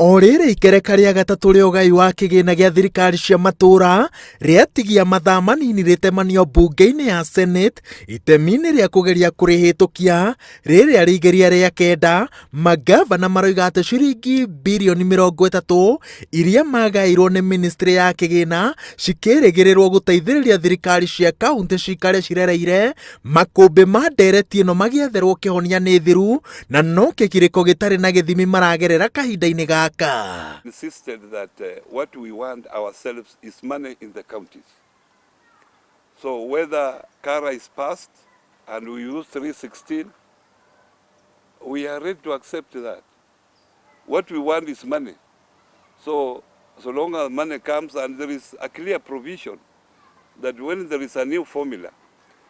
O rĩrĩ ikereka rĩa gatatũ rĩa ũgai wa kĩgĩna gĩa thirikari cia matũũra rĩatigia mathaa manini rĩtemanio mbunge-inĩ ya Senate itemi-inĩ rĩa kũgeria kũrĩhĩtũkia rĩrĩa rĩigeria rĩa kenda, mangavana maroiga atĩ ciringi birioni 30 iria magaĩirwo nĩ ministry ya kĩgĩna cikĩrĩgĩrĩrwo gũteithĩrĩria thirikari cia kaunti cikare cirereire makũmbĩ ma ndereti ĩno magĩetherwo kĩhonia nĩ thiru na no kĩgirĩko gĩtarĩ na gĩthimi maragerera kahinda-inĩ gaka. Insisted that what we want ourselves is money in the counties. So whether CARA is passed and we use 316, we are ready to accept that. What we want is money. So long as money comes, and there is a clear provision that when there is a new formula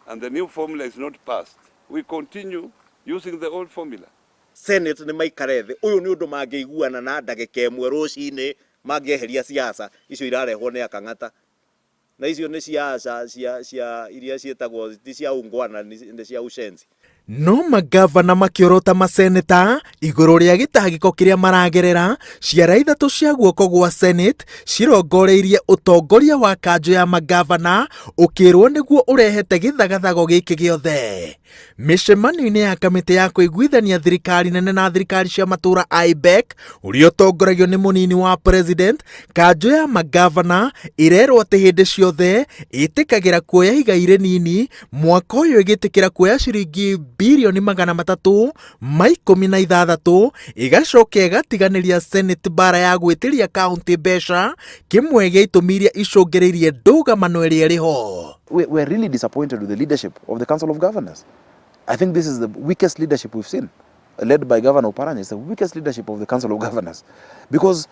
and the new formula is not passed, we continue using the old formula. Senate nĩ maikare thĩ, ũyũ nĩ ũndũ mangĩiguana na ndagĩka 1 rũcinĩ, mangĩeheria siasa icio irarehwo nĩ akang'ata na icio nĩ siasa cia iria ciĩtagwo ti cia ungwana, nĩ cia ushenzi. No mangavana makĩorota maseneta igũrũ rĩa gĩtangĩko kĩrĩa maragerera, ciara ithatũ cia guoko gwa Senate cirongoreirie ũtongoria wa kanjũ ya mangavana ũkĩrwo nĩguo ũrehete gĩthagathago gĩkĩ gĩothe. Mĩcemanio-inĩ ya kamĩtĩ ya kũiguithania thirikari nene na thirikari cia matũũra IBEC ũrĩa ũtongoragio nĩ mũnini wa president, kanjũ ya mangavana ĩrerwo atĩ hĩndĩ ciothe ĩtĩkagĩra kuoya igai rĩnini, mwaka ũyũ ĩgĩtĩkĩra kuoya ciringi birioni 316, ĩgacoka ĩgatiganĩria Senate mbara ya gwĩtĩria kaunti mbeca, kĩmwe gĩa itũmi iria icũngĩrĩirie ndũgamano ĩrĩa ĩrĩ ho. We're really disappointed with the leadership of the Council of Governors. I think this is the weakest leadership we've seen, led by Governor Oparanya. It's the weakest leadership of the Council of Governors because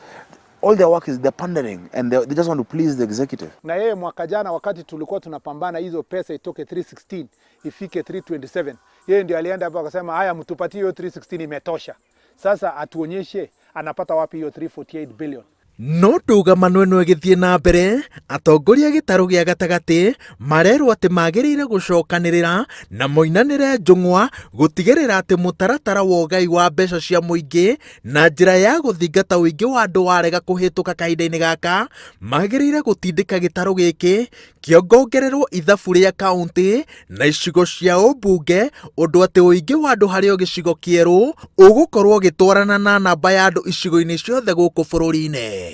all their work is they're pandering and they just want to please the executive. Na yeye mwaka jana wakati tulikuwa tunapambana hizo pesa itoke 316 ifike 327, yeye ndio alienda hapo akasema, "Haya, mtupatie hiyo 316, imetosha." Sasa atuonyeshe anapata wapi hiyo 348 billion. No ndũgamano ĩno ĩgĩthiĩ na mbere, atongoria gĩtarũ gĩa gatagatĩ marerwo atĩ magĩrĩire gũcokanĩrĩra na moinanĩre njũng'wa gũtigĩrĩra atĩ mũtaratara wa ũgai wa mbeca cia mũingĩ na njĩra ya gũthingata ũingĩ wa andũ warega kũhĩtũka kahinda-inĩ gaka, magĩrĩire gũtindĩka gĩtarũ gĩkĩ kĩongongererwo ithabu rĩa kaunti na icigo cia ũmbunge, ũndũ atĩ ũingĩ wa andũ harĩ o gĩcigo kĩerũ ũgũkorwo ũgĩtwarana na namba ya andũ icigo-inĩ ciothe gũkũ bũrũri-inĩ.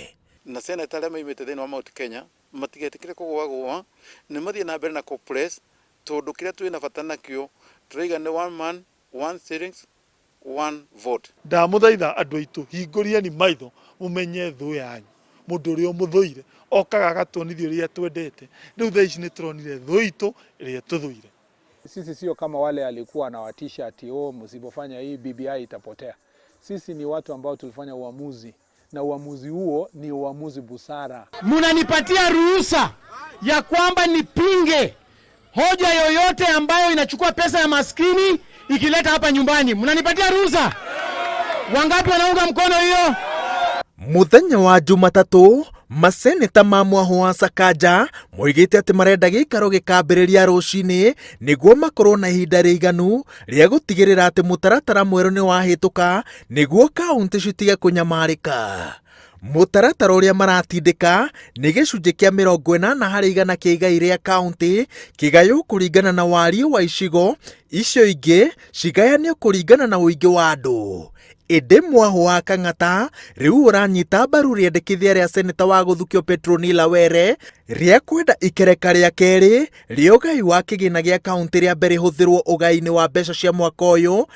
Na seneta arĩa maumĩte thĩinĩ wa Mount Kenya matigetĩkĩre kũgũagũa, nĩ mathiĩ na mbere na kũpress, tondũ kĩrĩa twĩ na bata nakĩo tũraiga nĩ one man, one shillings, one vote. Ndamũthaitha andũ aitũ, hingũriani maitho mũmenye thũ yanyu. Mũndũ ũrĩa ũmũthũire okaga agatuonithia ũrĩa twendete. Rĩu thaa ici nĩ tũronire thũ itũ ĩrĩa tũthũire. Sisi sio kama wale alikuwa anawatisha ati, "Oh, msipofanya hii BBI itapotea." Sisi ni watu ambao tulifanya uamuzi na uamuzi huo ni uamuzi busara. Munanipatia ruhusa ya kwamba nipinge hoja yoyote ambayo inachukua pesa ya maskini ikileta hapa nyumbani. Munanipatia ruhusa? Wangapi wanaunga mkono hiyo? Muthenya wa Jumatatũ, maseneta ma mwahũ wa Sakaja moigĩte atĩ marenda gĩikaro gĩkambĩrĩria rũcinĩ nĩguo makorwo na ihinda rĩiganu rĩa gũtigĩrĩra atĩ mũtaratara mwerũ nĩ wahĩtũka nĩguo kaunti citige kũnyamarĩka. Mũtaratara ũrĩa maratindĩka nĩ gĩcunjĩ kĩa 80% kĩa igai rĩa kaunti kĩgaywo kũringana na wariĩ wa icigo, icio ingĩ cigayanio kũringana na ũingĩ wa andũ. Ĩndĩ mwahũ wa Kang'ata rĩu ũranyita mbaru rĩendekithia rĩa seneta wa gũthukio Petronila Were rĩa kwenda ikereka rĩa kerĩ rĩa ũgai wa kĩgĩna gĩa kaunti rĩa mbere rĩhũthĩrwo ũgai-inĩ wa mbeca cia mwaka ũyũ,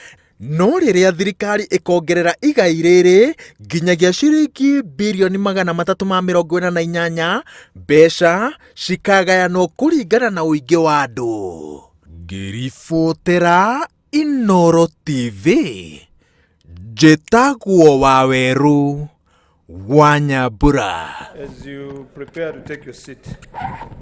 no rĩrĩa thirikari ĩkongerera igai rĩrĩ nginyagia ciringi birioni 348, mbeca cikagayanwo kũringana na ũingĩ wa andũ. Ngĩribotera Inooro TV, njĩtagwo Waweru wa Nyambura. As you prepare to take your seat.